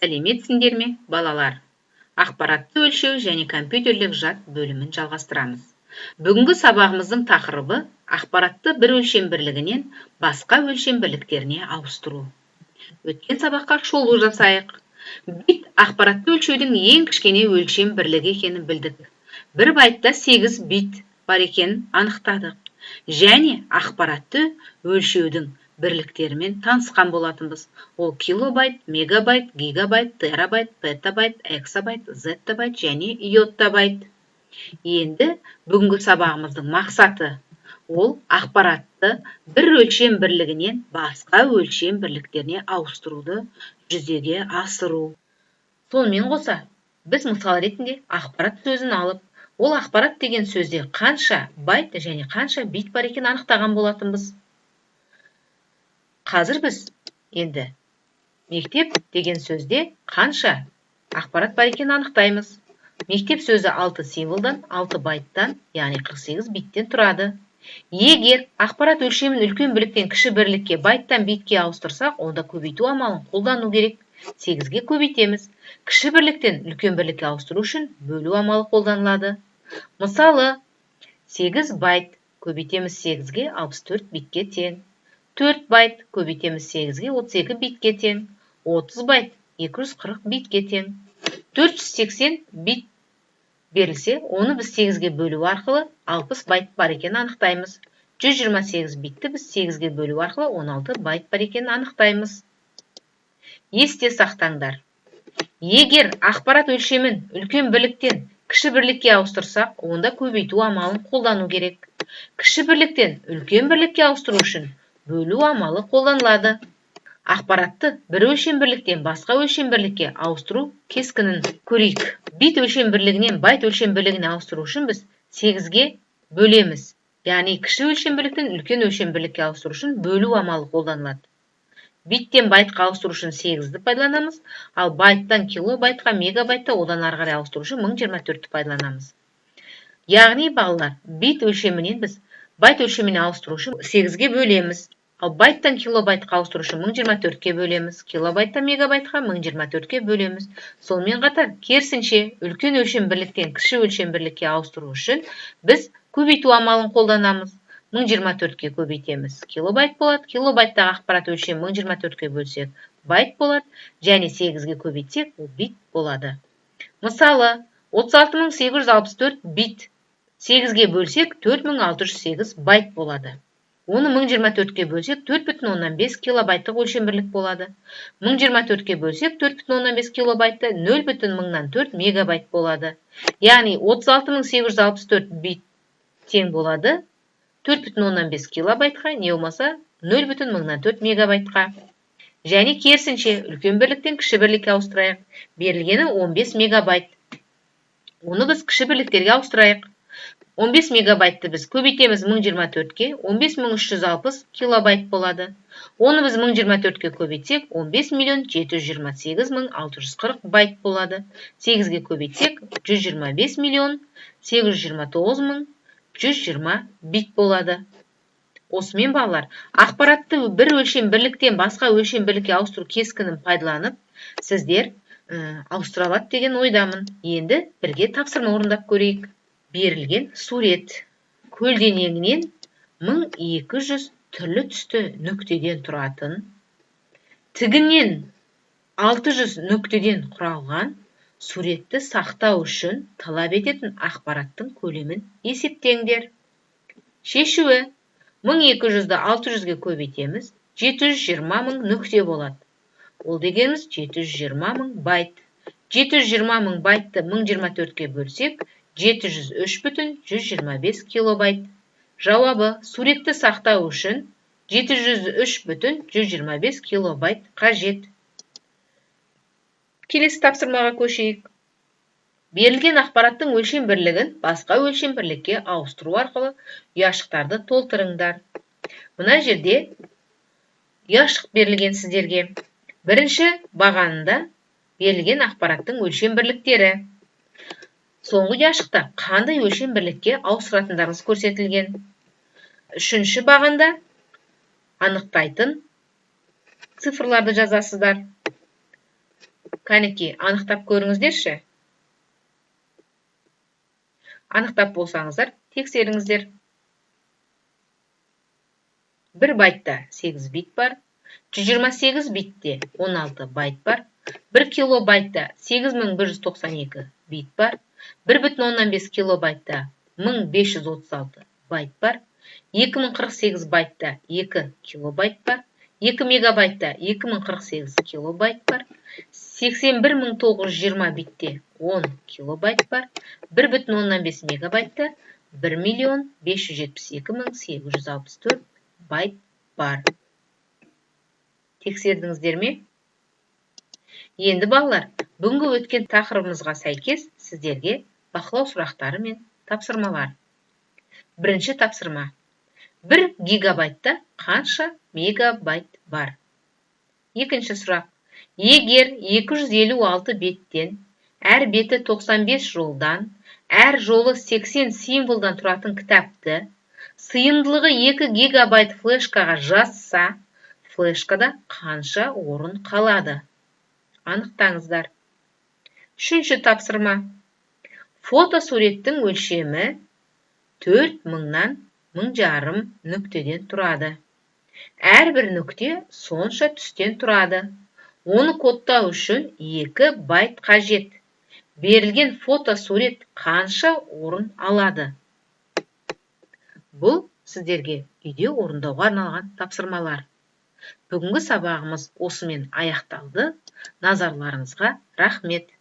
Сәлеметсіңдер ме, балалар? Ақпаратты өлшеу және компьютерлік жад бөлімін жалғастырамыз. Бүгінгі сабағымыздың тақырыбы ақпаратты бір өлшем бірлігінен басқа өлшем бірліктеріне ауыстыру. Өткен сабаққа шолу жасайық. Бит ақпаратты өлшеудің ең кішкене өлшем бірлігі екенін білдік. Бір байтта 8 бит бар екенін анықтадық. Және ақпаратты өлшеудің бірліктерімен танысқан болатынбыз. Ол килобайт, мегабайт, гигабайт, терабайт, петабайт, эксабайт, зеттабайт және йоттабайт. Енді бүгінгі сабағымыздың мақсаты ол ақпаратты бір өлшем бірлігінен басқа өлшем бірліктеріне ауыстыруды жүзеге асыру. Сонымен қоса, біз мысал ретінде ақпарат сөзін алып, ол ақпарат деген сөзде қанша байт және қанша бит бар екенін анықтаған болатынбыз. Қазір біз енді мектеп деген сөзде қанша ақпарат бар екенін анықтаймыз. Мектеп сөзі 6 символдан, 6 байттан, яғни 48 биттен тұрады. Егер ақпарат өлшемін үлкен бірліктен кіші бірлікке, байттан битке ауыстырсақ, онда көбейту амалын қолдану керек. 8-ге көбейтеміз. Кіші бірліктен үлкен бірлікке ауыстыру үшін бөлу амалы қолданылады. Мысалы, 8 байт көбейтеміз 8-ге 64 битке тең. 4 байт көбейтеміз 8-ге 32 битке тең. 30 байт 240 битке тең. 480 бит берілсе, оны біз 8-ге бөлу арқылы 60 байт бар екенін анықтаймыз. 128 битті біз 8-ге бөлу арқылы 16 байт бар екенін анықтаймыз. Есте сақтаңдар. Егер ақпарат өлшемін үлкен бірліктен кіші бірлікке ауыстырсақ, онда көбейту амалын қолдану керек. Кіші бірліктен үлкен бірлікке ауыстыру үшін бөлу амалы қолданылады. Ақпаратты бір өлшем бірліктен басқа өлшем бірлікке ауыстыру кескінін көрейік. Бит өлшем бірлігінен байт өлшем бірлігіне ауыстыру үшін біз 8-ге бөлеміз. Яғни кіші өлшем бірліктен үлкен өлшем бірлікке ауыстыру үшін бөлу амалы қолданылады. Биттен байтқа ауыстыру үшін 8-ді пайдаланамыз, ал байттан килобайтқа, мегабайтта одан ары қарай ауыстыру үшін 1024-ті пайдаланамыз. Яғни, балалар, бит өлшемінен біз байт өлшеміне ауыстыру үшін 8-ге бөлеміз. Ал байттан килобайтқа ауыстыру үшін 1024-ке бөлеміз. Килобайттан мегабайтқа 1024-ке бөлеміз. Сонымен қатар, керісінше, үлкен өлшем бірліктен кіші өлшем бірлікке ауыстыру үшін біз көбейту амалын қолданамыз. 1024-ке көбейтеміз, килобайт болады. Килобайттағы ақпарат өлшемін 1024-ке бөлсек, байт болады. Және 8-ге көбейтсек, ол бит болады. Мысалы, 36864 бит 8-ге бөлсек, 4608 байт болады. Оны 1024-ке бөлсек, 4,5 килобайттық өлшем бірлік болады. 1024-ке бөлсек, 4,5 килобайтты 0,4 мегабайт болады. Яғни 36864 бит тең болады 4,5 килобайтқа, не болмаса 0,4 мегабайтқа. Және керісінше, үлкен бірліктен кіші бірлікке ауыстырайық. Берілгені 15 мегабайт. Оны біз кіші бірліктерге ауыстырайық. 15 мегабайтты біз көбейтеміз 1024-ке, 15360 килобайт болады. Оны біз 1024-ке көбейтсек, 15 миллион 728 мың 640 байт болады. 8-ге көбейтсек, 125 миллион 829 мың 120 бит болады. Осымен, балалар, ақпаратты бір өлшем бірліктен басқа өлшем бірлікке ауыстыру кескінін пайдаланып, сіздер ауыстыра алады деген ойдамын. Енді бірге тапсырма орындап көрейік. Берілген сурет көлденеңінен 1200 түрлі түсті нүктеден тұратын, тігінен 600 нүктеден құралған суретті сақтау үшін талап ететін ақпараттың көлемін есептеңдер. Шешуі: 1200-ді 600-ге көбейтеміз, 720 мың нүкте болады. Ол дегеніміз 720 мың байт. 720 мың байтты 1024-ке бөлсек, 703,125 килобайт. Жауабы: суретті сақтау үшін 703,125 килобайт қажет. Келесі тапсырмаға көшейік. Берілген ақпараттың өлшем бірлігін басқа өлшем бірлікке ауыстыру арқылы ұяшықтарды толтырыңдар. Мына жерде ұяшық берілген сіздерге. Бірінші бағанында берілген ақпараттың өлшем бірліктері. Соңғы ұяшықта қандай өлшем бірлікке ауыстыратындарыңыз көрсетілген. Үшінші бағанда анықтайтын цифрларды жазасыздар. Кәнекей, анықтап көріңіздерші. Анықтап болсаңыздар, тексеріңіздер. 1 байтта 8 бит бар, 128 битте 16 байт бар, 1 килобайтта 8192 бит бар, 1,5 килобайтта 1536 байт бар, 2048 байтта 2 килобайт бар, 2 мегабайтта 2048 килобайт бар, 81920 битте 10 килобайт бар, 1,5 мегабайтта 1 572 864 байт бар. Тексердіңіздер ме? Енді балалар, бүгінгі өткен тақырыбымызға сәйкес сіздерге бақылау сұрақтары мен тапсырмалар. Бірінші тапсырма. 1 гигабайтта қанша мегабайт бар? Екінші сұрақ. Егер 256 беттен, әр беті 95 жолдан, әр жолы 80 символдан тұратын кітапты сыйымдылығы 2 гигабайт флешкаға жазса, флешкада қанша орын қалады? Анықтаңыздар. Үшінші тапсырма. Фотосуреттің өлшемі 4000-нан 1500 нүктеден тұрады. Әрбір нүкте сонша түстен тұрады. Оны кодтау үшін 2 байт қажет. Берілген фотосурет қанша орын алады? Бұл сіздерге үйде орындауға арналған тапсырмалар. Бүгінгі сабағымыз осымен аяқталды. Назарларыңызға рахмет.